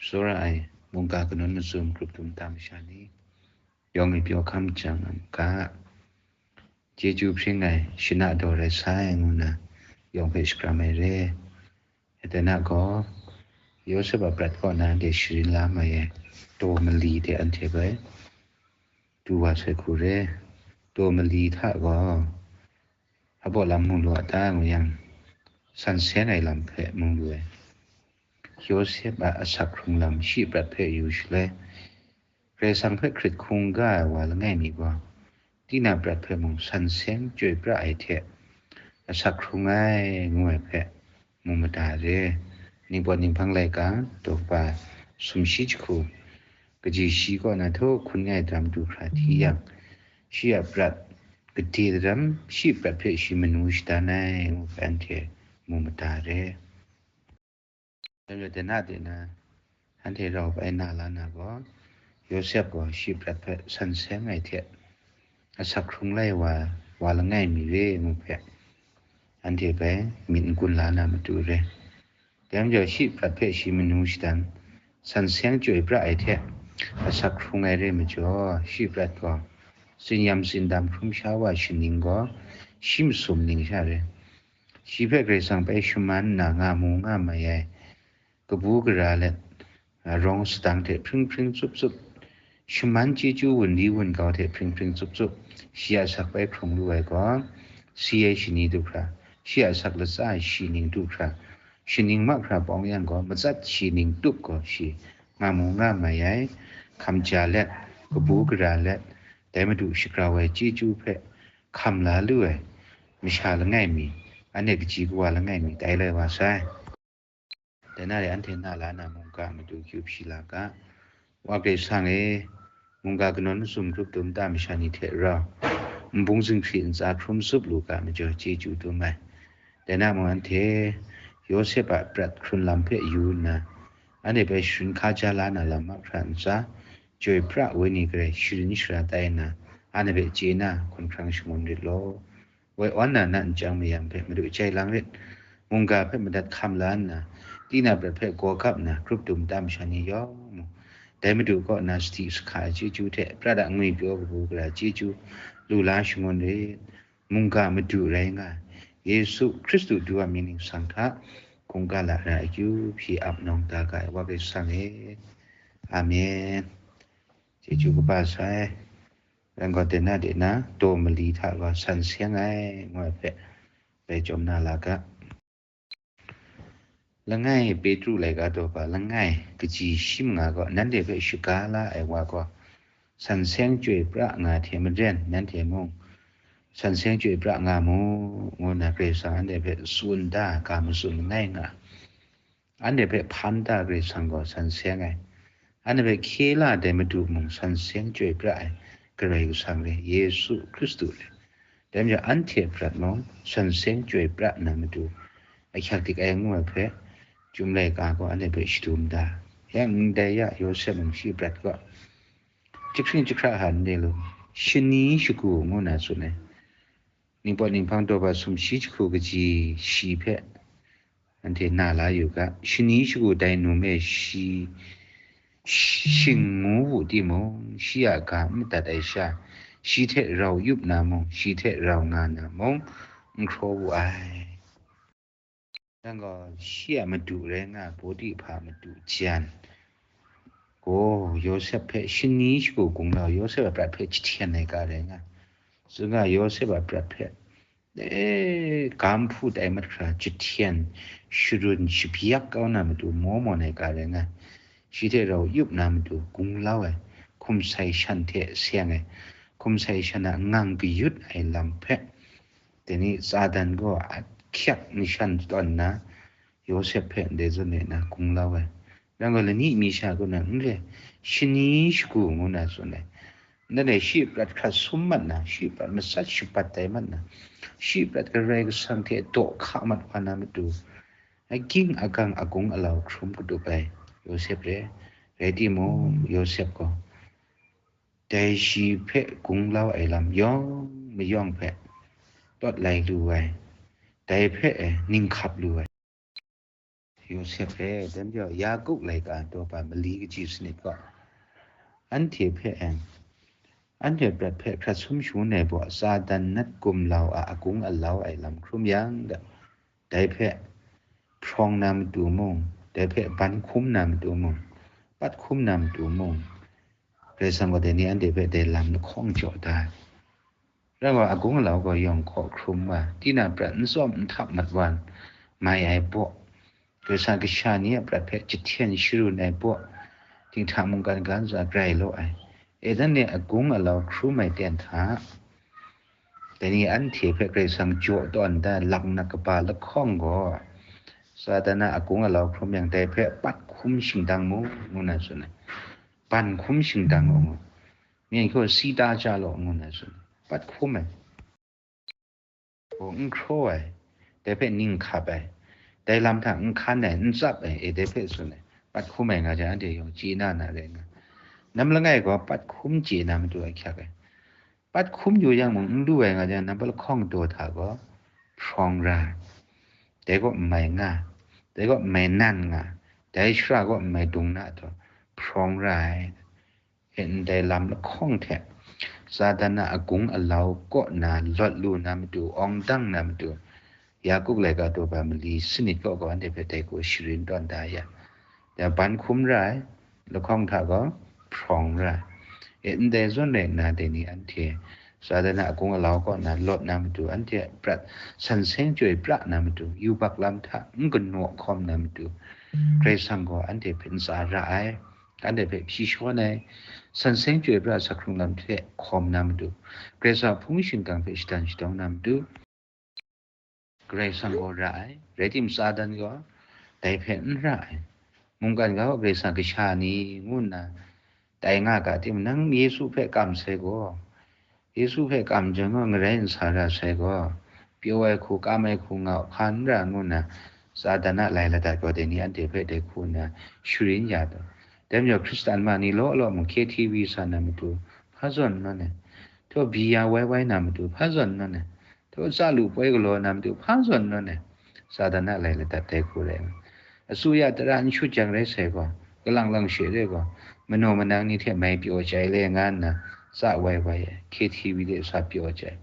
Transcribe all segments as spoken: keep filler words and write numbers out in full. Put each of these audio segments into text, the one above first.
Tsawra ai mungga kanawn mazum grup dum ta masha ni yawng e pyaw hkam jang a maga, chyeju hpring ai shana daw rai sai ngu na yawng hpe shakram ai re. Dai na gaw, Yawsep a prat kaw na de sharin la mai ai daw mali de anhte bai du wa sai hku re. Daw mali hta gaw, a baw lam mu lu a ta ngu yang, san seng ai lam hpe mu lu ai. Yawsep a asak hkrung lam shi prat hpe yu shaloi, Karai Kasang hpe hkrit hkungga ai wa langai mi gaw, tinang prat hpe mung san seng chyoi pra ai hte asak hkrung ai ngu ai hpe mu mada re. Ningpawt Ninghpang laika daw kaba sumshi jahku kaji shi kaw na htaw hkun ngai daram du hkra hti yang, shi a prat gade daram shi prat hpe shi manu shadan ai ngu hpe anhte mu mada re. Dai majaw, dai na de na, anhte rau bai na la na gaw, Yawsep gaw shi prat hpe san seng ai hte asak hkrung lai wa, wa langai mi re ngu hpe, anhte bai myit n gun la na matu re. Dai majaw, shi prat hpe shi manu shadan, san seng chyoi pra ai hte asak hkrung ai re majaw, shi prat gaw tsin-yam tsindam hkrum sha wa shaning gaw shi masum ning sha re. Shi hpe Karai Kasang bai shaman nna nga mu nga mai ai, kabu gara let, a, rawng sadang hte hpring hpring tsup tsup, shaman chyeju wunli wungau hte hpring hpring tsup tsup, shi a asak bai hkrung lu ai gaw, si ai shani du hkra, shi a asak latsa ai shi ning du hkra, shaning mahkra bawng yang gaw, matsat shi ning tup gaw shi nga mu nga mai ai, hkam ja let, kabu gara let, dai Madu shagrau ai chyeju hpe hkam la lu ai masha langai mi, anhte kaji kawa langai mi tai lai wa sai. Dai na re, anhte na la na mungga a matu kyu hpyi la ga. Wa Karai Kasang e, mungga kanawn mazum grup dum ta masha ni hte rau, nbung zinghkri ntsa hkrum tsup lu ga majaw chyeju dum ai. Dai na mung anhte Yawsep a prat hkrun lam hpe yu nna, anhte bai sharin hkaja la na lam mahkra ntsa, chyoi pra Wenyi Karai sharin shara tai nna, anhte hpe chye na hkun hkrang shangun rit law. Woi awn na nat nchyang mayam hpe Madu jai lang rit, mungga hpe madat hkam la nna, tinang prat hpe gaw gap nna, grup dum ta masha ni yawng mung, dai Madu kaw na sadi sahka ai chyeju hte, prat a ngwi pyaw kabu gara chyeju lu la shangun rit, mungga Madu rai nga ai, Yesu Hkristu du a mying ningsang hta, hkungga lara akyu hpyi ap nawng da ga ai Wa Karai Kasang e. Amen. Chyeju kaba sai. Yang gaw, dai na de na, daw mali hta gaw san seng ai, ngu ai hpe bai chyawm na la ga. Langai Petru laika daw hpa langai kaji shi manga gaw nanhte hpe shaga la ai wa gaw, san seng chyoi pra nga hte maren, nanhte mung san seng chyoi pra nga mu, ngu nna Karai Kasang anhte hpe tsun da ga matsun langai nga. Anhte hpe hpan da Karai Kasang gaw san seng ai. Anhte hpe hkye la ai dai Madu mung san seng chyoi pra ai Karai Kasang re, Yesu Hkristu re. Dai majaw, anhte prat mung san seng chyoi pra na matu, ahkyak dik ai ngu ai hpe, Chyum laika gaw anhte hpe shadum da. Yang ndai ya, Yawsep mung shi prat gaw, jahkring jahkra hta n re lu, shani shagu ngu na tsun ai. Ningpawt Ninghpang daw hpa sumshi jahku kaji shi hpe anhte na la yu ga. Shani shagu dai num e shi shing ngu wu timung, shi a ga n madat ai sha, shi hte rau yup na mung, shi hte rau nga na mung, n hkraw wu ai. Yang gaw, shi a madu rai nga ai Pawtihpa madu jan gaw, Yawsep hpe shani shagu gunglau, Yawsep a prat hpe jahten ai ga rai nga ai. Tsun ga, Yawsep a prat hpe, e, ga nhpu tai mat hkra jahten, sharun, shabyak kau na matu maw mawn ai ga rai nga ai. Shi hte rau yup na matu gunglau ai, hkum sai shan hte seng ai, hkum sai shan a ngang kayut ai lam hpe, dai ni Satan gaw ahkyak nshan tawn nna, Yawsep hpe ndai zawn e na gunglau ai. Yang gaw, lani mi sha kaw na n re, shani shagu ngu na tsun ai. Ndai e shi prat hkrat sum mat na, shi prat matsat shabat tai mat na, shi prat Karai Kasang hte daw hka mat wa na matu, aging agang agung alau hkrum katup ai Yawsep re. Rai timung, Yawsep gaw dai shi hpe gunglau ai lam yawng mayawng hpe tawt lai lu ai, dai hpe e ning hkap lu ai. Yosep hpe, dan jau Yakup laika daw pa mali kaji sanit gaw, anhte hpe, anhte prat hpe hkrat sum shangun ai baw, Satan nat gumlau a agung alau ai lam hkrum yang, dai hpe hprawng na matu mung, dai hpe ban hkum na matu mung, pat hkum na matu mung, Karai Kasang gaw dai ni anhte hpe dai lam lahkawng jaw da ai. Rai wa, agung alau gaw yawng hkaw hkrum wa, tinang prat n tsawm n htap mat wa, mai ai baw, Karai Kasang kasha ni a prat hpe jahten sharun ai baw, dinghta mungkan ga ntsa grai law ai. E dan ni agung alau hkrum ai ten hta, dai ni anhte hpe Karai Kasang jaw tawn da laknak kaba lahkawng gaw, Satan a agung alau hkrum yang, dai hpe pat hkum shingdang mu, ngu na tsun ai. Ban hkum shingdang law ngu, myen hkaw si ta ja law ngu na tsun ai. Pat hkum ai. Gaw n hkraw ai, dai hpe ning hkap ai, dai lam hta n hkan ai, n tsap ai, e dai hpe tsun ai. Pat hkum ai nga jang, anhte yawng chye na na rai nga. Nam langai gaw pat hkum chye na matu ahkyak ai. Pat hkum yu yang mung n lu ai nga jang, nampat lahkawng daw hta gaw hprawng ra ai. Dai gaw n mai nga, dai gaw n mai nan nga, dai shara gaw n mai dung na taw, hprawng ra ai. E ndai lam lahkawng hte, Satan a agung alau kaw na lawt lu na matu, awng dang na matu, Yakup laika daw pa mali sanit kaw gaw anhte hpe dai hku sharin tawn da ya. Ya ban hkum ra ai, lahkawng hta gaw hprawng ra ai. E ndai zawn rai nna, dai ni anhte Satan a agung alau kaw na lawt na matu, anhte a prat san seng chyoi pra na matu, yubak lam hta n ganaw hkawm na matu, Karai Kasang gaw anhte hpe ntsa ra ai, anhte hpe hpyi shawn ai, san seng chyoi pra sak hkrung lam hte hkawm na matu, Karai Kasang a hpung shingkang hpe shadan shadawng na matu, Karai Kasang gaw ra ai, rai timung, Satan gaw dai hpe n ra ai. Mungkan ga gaw Karai Kasang kasha ni ngu nna tai nga ga timung, nang Yesu hpe kam sai gaw, Yesu hpe kam jang gaw ngarai n sa ra sai gaw, pyaw ai hku, kam ai hku nga hpa n ra ngu nna, Satan a lai ladat gaw dai ni anhte hpe dai hku nna sharin ya taw. Dai majaw Hkristan ma ni law law mung K T V sa na matu hpa zawn nawn ai, htaw bi ya wai wai na matu hpa zawn nawn ai, htaw tsa lu poi galaw na matu hpa zawn nawn ai, Satan a lai ladat dai hku rai nga. Asuya tara n shut jang rai sai gaw, kalang lang she rai gaw, manaw manang ni hte mai pyaw chyai le nga nna, tsa wai wai ai, K T V de sa pyaw chyai,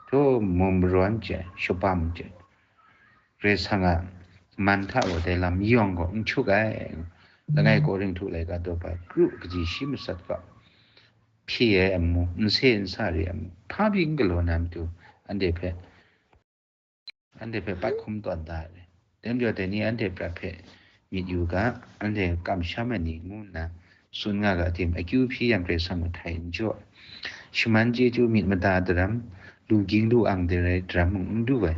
htaw mum marawn chyai, shabam chyai. Karai Kasang a man hta gaw dai lam yawng gaw n hkyuk ai. Langai Korinhtu laika daw pa kru kaji shi matsat gaw, hpyi ai amu, n se n sa re ai amu, hpa pyi n galaw na matu, anhte hpe, anhte hpe pat hkum tawn da ai. Dai majaw dai ni anhte prat hpe myit yu ga, anhte kamsham ai ni ngu nna tsun nga ga tim, akyu hpyi yang Karai Kasang mahtai n jaw. Shaman chyeju myit mada daram, lu ging lu ang de rai daram mung n lu ai,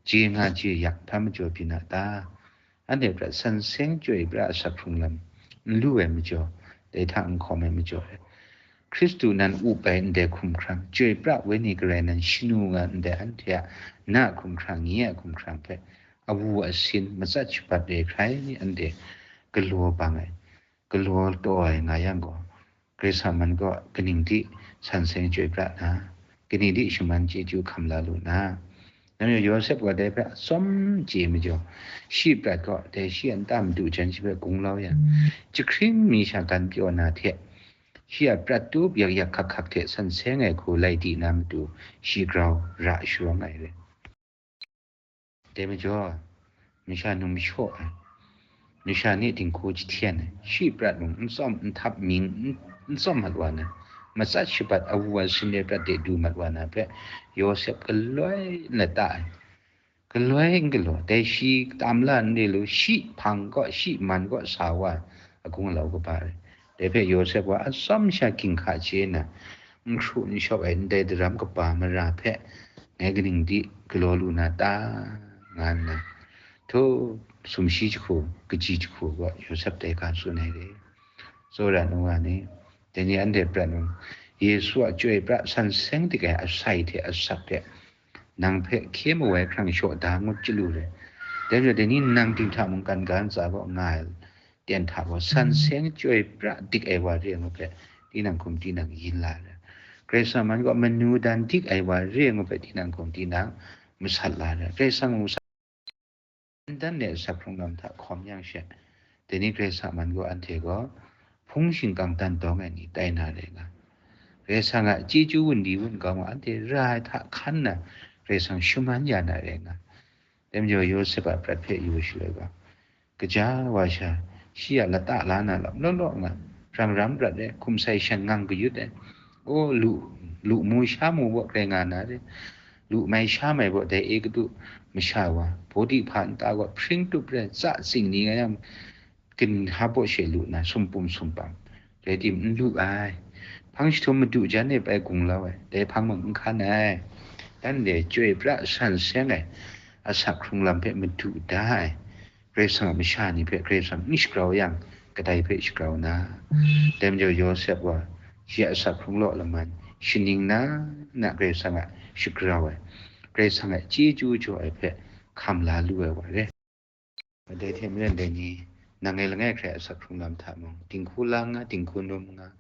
je nga je yak hpa majaw byin a ta? Anhte prat san seng chyoi pra sak hkrung lam n lu ai majaw, dai hta n hkawm ai majaw, Hkristu nan up ai ndai hkumhkrang, chyoi pra wenyi garai nan shanu nga ndai anhte a na hkumhkrang, nye a hkumhkrang hpe awu asin, matsat shabat re hkrai ni anhte galaw bang ai, galaw taw ai nga yang gaw, Karai Kasang man gaw kaning di san seng chyoi pra na, kaning di shaman chyeju hkam la lu na? Nang yawng Yawsep gaw dai hpe atsawm chye majaw, shi prat gaw dai shi a nta madu jan shi hpe gung lau yang, jahkring mi sha gan pyaw na hte, shi a prat tup yak yak hkak hkak hte san seng ai hku lai di na matu, shi grau ra sharawng ai rai. Dai majaw, masha num shaw ai, masha ni dinghku jahten ai, shi prat mung n tsawm n htap ming n, n tsawm mat wa na, matsat shabat awu asin de prat de du mat wa na hpe, Yawsep galoi lata ai. Galoi n galaw, dai shi tam la n re lu, shi hpang kaw, shi man kaw sa wa ai, agung alau kaba rai. Dai hpe Yawsep gaw atsawm sha ginhka chye nna, n hkru n shawp ai ndai daram kaba mara hpe ngai kaning di galaw lu na ta? Nga nna, htaw sumshi jahku, kaji jahku gaw Yawsep dai ga tsun ai re. Tsawra nu wa ni, dai ni anhte prat mung, Yesu a chyoi pra san seng dik ai asai hte asak hte nang hpe hkye mawai hkrang shaw da ngut chyalu re. Dai majaw, dai ni nang dinghta mungkan ga ntsa kaw nga ai ten hta gaw, san seng chyoi pra dik ai wa re ai ngu hpe, tinang hkum tinang yin la ai. Karai Kasang man gaw manu dan dik ai wa re ai ngu hpe, tinang hkum tinang masat la ai. Karai Kasang mung dan le asak hkrung lam hta hkawm yang she, dai ni Karai Kasang a man gaw anhte gaw hpung shingkang dan dawng ai ni tai na rai nga. Karai Kasang a chyeju wun di wun kau ma anhte ra ai hta hkan na Karai Kasang shaman ya na rai nga. Dai majaw Yawsep a prat hpe yu shaloi ga, kaja wa sha, shi a lata la na lam law law nga, ram ram prat ai, hkum sai shan ngang kayut ai, o, lu, lu mu sha mu baw grai nga na re, lu mai sha mai baw dai e kadu masha wa, Potiphar nta gaw hpring tup re, tsa tsing ni nga yang, ginhka baw she lu na, sumpum sumpang, rai tim n lu ai. Hpang jahtum madu jan e pai gunglau ai, dai hpang mung n hkan ai. Dan de chyoi pra san seng ai, asak hkrung lam hpe madu da ai, Karai Kasang a masha ni hpe Karai Kasang n shagrau yang, kadai hpe shagrau na? Dai majaw Yawsep gaw shi a asak hkrung law laman, shaning na na Karai Kasang a shagrau ai, Karai Kasang a chyeju jaw ai hpe hkam la lu ai wa re. Dai hte maren dai ni, nang ngai langai hkrai asak hkrung lam hta mung, dinghku lang nga, dinghku num nga,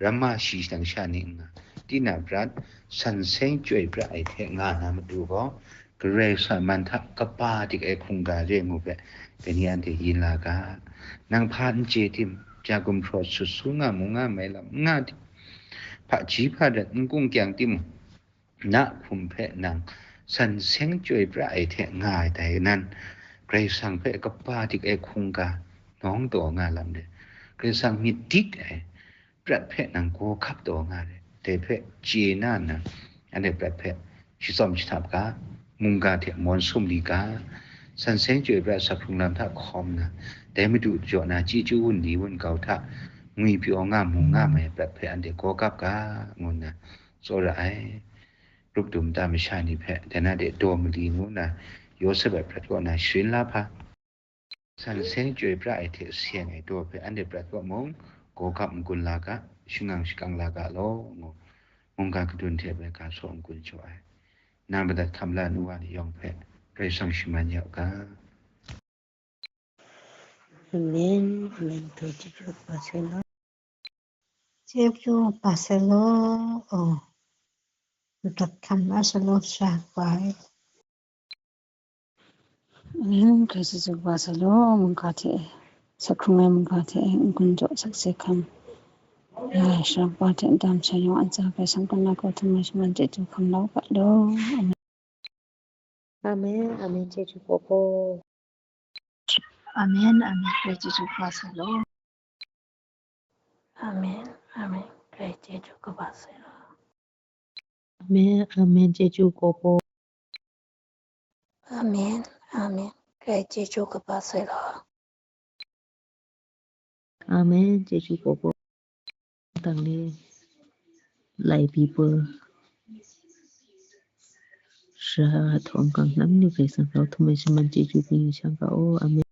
ramma shi shadang sha ni nga, tinang prat, san seng chyoi pra ai hte nga na matu gaw, Karai Kasang a man hta kaba dik ai hkungga re ngu hpe, dai ni anhte yin la ga. Nang hpa n chye tim, ja gumhpraw sut su nga mu nga mai lam n nga tim, hpaji hpadat n kung kyang timung, na hkum hpe nang san seng chyoi pra ai hte nga ai dai nan, Karai Kasang hpe kaba dik ai hkungga nawng taw nga lam de, Karai Kasang myit dik ai prat hpe nang gaw hkap taw nga de, dai hpe chye na nna, anhte prat hpe shitsawm shahtap ga, mungga hte mawn sum li ga, san seng chyoi pra asak hkrung lam hta hkawm nna, dai Madu jaw na chyeju wun ni wun kau hta ngwi pyaw nga mu nga mai ai prat hpe anhte gaw kap ga, ngu nna tsawra ai. Grup dum ta masha ni hpe dai na de daw mali ngu na, Yawsep a prat kaw na sharin la hpa, san seng chyoi pra ai hte seng ai daw hpe anhte prat kaw mung, gaw gap n-gun la ga, shangang shakang la ga law, ngu mungga kadun hte bai ga saw n-gun jaw ai. Nang madat hkam la nu wa ni yawng hpe Karai Kasang shaman yau ga. Amen, amen. Chyeju kaba sai law. Chyeju kaba sai law. Oh. Madat hkam la sai law, sha kaba e. Amen. Chyeju kaba sai law, mungga hte, asak hkrung ai mungga hte, n-gun jaw sakse hkam. Ya, sha kaba hte, ndam sha yawng a ntsa Karai Kasang kaw na kaw htum ai shaman chyeju hkam la u ga law. Amen. Amen, amen, chyeju kaba sai law. Amen, amen, Karai chyeju kaba sai law. Amen, amen, Karai chyeju kaba sai law. Amen, amen, chyeju kaba. Amen, amen, Karai chyeju kaba sai law. Amen, chyeju kaba. Dang le, lai bi poi. Sha htawng kang nam ni Karai Kasang grau htum ai shaman chyeju byin shang ga o. Amen.